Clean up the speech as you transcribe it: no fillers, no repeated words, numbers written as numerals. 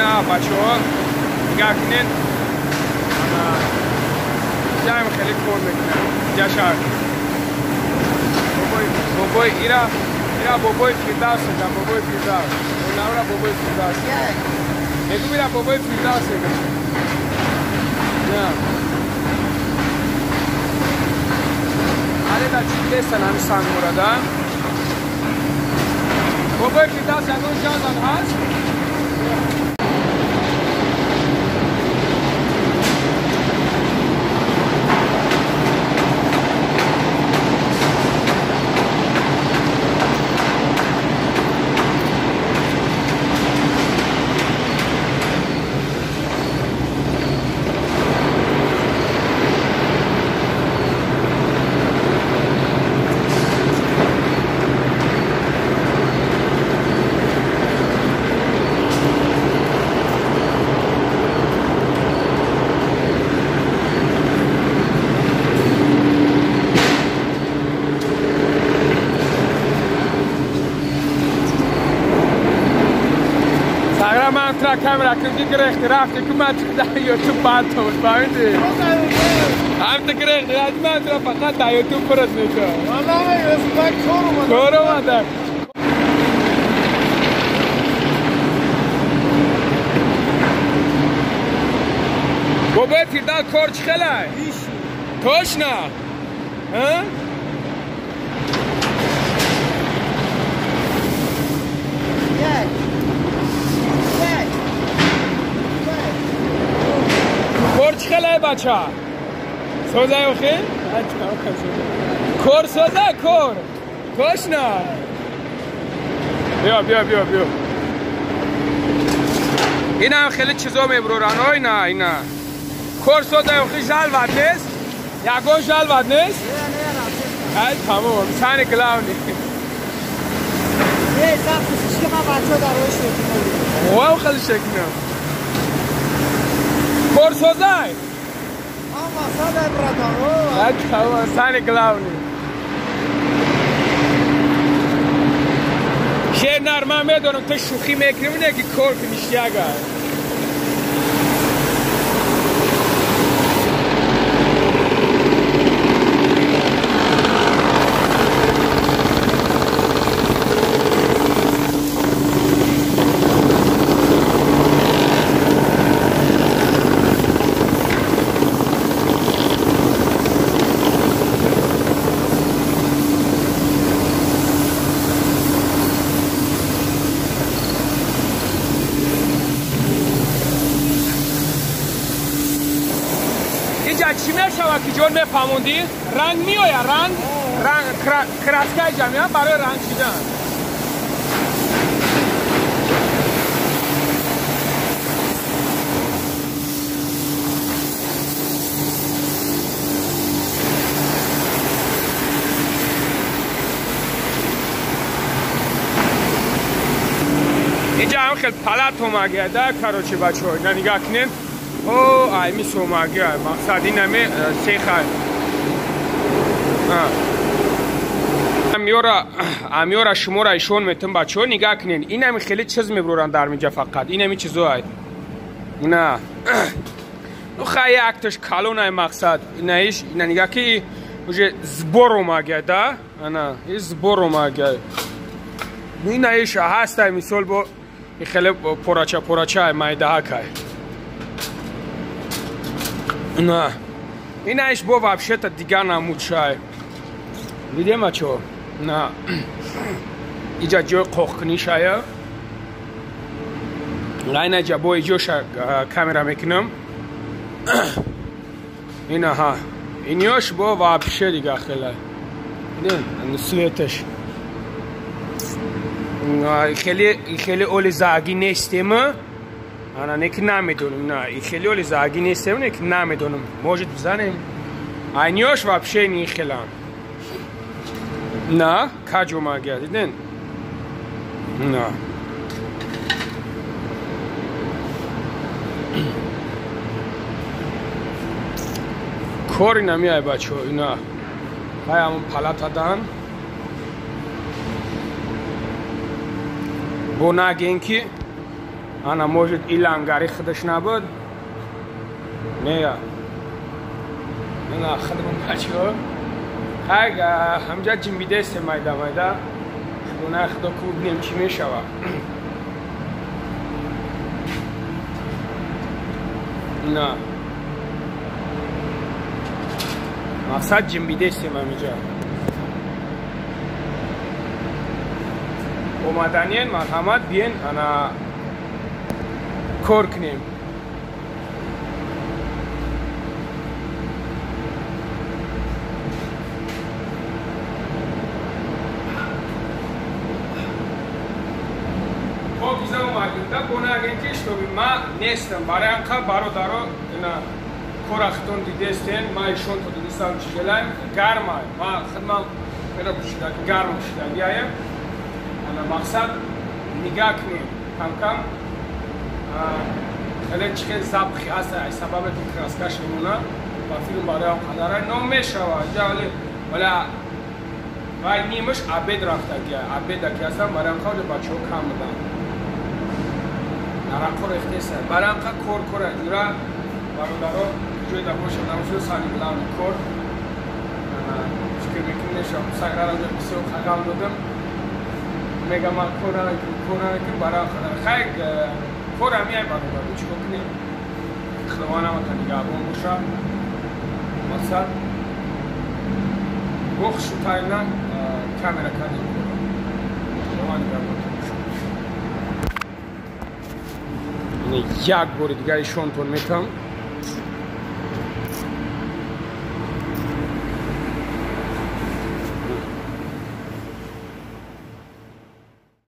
Ина бачаҳо нигоҳ кунед. Ҷаем хеле кор мекунад. Ҷашар. Бобой ира бобой Фирдавс мегӯям, бобой Фирдавс. Онавра бобой Фирдавс. Мегӯм ира бобой Фирдавс мегӯям. На. Ҳале да чӣ дестан ҳами сангмора да? Бобой Фирдавс ягон ҷазан ҳаст? Камера кунди гирехти рафти ку ман дар ютуб банд фаҳмидӣ? Ҳамта гирехти рафти ман тура фақат дар ютуб фурӯз мекунам. Кор омада. Бобои Фирдавс кор чӣ хелай? Точно? Кор чӣ хелай бача? Созай охи? Кор созай кор. Точно? Биё биё биё биё. Инам хеле чизо мебуроран ой на ина. Кор созай охи жалват нест? Ягон жалват нест? Ай тамом, сани главный. Не, запуск ки ман бача дар роҳ шекинам. Вау хеле шекинам. Кор созай? Ама созай братан. Ай тамом, сани главный. Шер ман медонам ту шӯхӣ мекунӣ, не ки кор кунӣ ягар. Чӣ мешавад ки ҷон мефаҳмондӣ? Ранг меояд, ранг, ранг краскаи ҷамъия барои ранг шидан. Инҷа ҳам хел палат омагия да, короче бачаҳо, ина нигоҳ кунед. О, ай мис омагия, мақсад инаме сехай. Амёра шуморо ишон метам бачаҳо, нигоҳ кунед. Инами хеле чиз мебуроранд дар минҷа фақат. Инами чизо ай. Ина. Ну хай якташ калон ай мақсад. Инаиш, ина нигоҳ ки уже сбор омагия да? Ана, и сбор омагия. Инаиш ҳаст ай мисол бо хеле порача порача ай майдаҳак ай. На. Инаиш бо вообще-то дигар намуд шай. Дидем бачаҳо? На. Иҷа ҷои қоқкунишая. Айнаҷа бо иҷоша камера мекунам. Инаҳа. Иниёш бо вообще дигар хеле. Дидем, светаш. Хеле хеле оли зааги нестем. Ана не ки намедонам, на, и хеле оли зааги нестем, не ки намедонам. Может бизанем. Айниёш вообще не хелан. На, каҷ омагия, диден? На. Кори намеай бачаҳо, ина. Ҳай ҳамон палатадан. Бо нагем ки Ана может и лангари худаш набуд. Не я. Ина худмон бачаҳо. Хай ҳамҷа ҷимбидесте майда майда. Шуна худо ку бинем чӣ мешава. На. Мақсад ҷимбидестем ҳамиҷа. Омаданиен марҳамат биен ана кор кунем. Покиза омадем да бонаген ки штоби ма нестам. Барои анқа бародаро ина кора хитон дидестен, ма ишон то дидистам чӣ хелаем. Гарма, ма хидмам хеле пӯшидаги, гарм пӯшидагиаем. Ана мақсад нигаҳ кунем кам-кам. Хеле чӣ хел запахи аст, ай сабабе ки краскаш мемона ба филм барои он қадарай ном мешава. Инҷа вале вай нимаш обед рафтагия, обеда ки ҳастам, барои анқа оҷа бачаҳо кам буданд. Арақҳо рехтеста. Барои анқа кор кора ҷура бародаро ҷой да бошад, намошуда сани главни кор. Фикр мекунем мешавам. Саграра ҷо бисёр қағам додам. Мегам ман кор намекунам, кор намекунам, барои анқа. Хай кор ҳамияй бародаро, чӣ кор кунем? Худованд ҳаматон нигаҳбон бошад. Мақсад бо хушрӯтарина камера кардем. Худованд нигаҳбон бошад. Як бори дигар ишонтон метавам.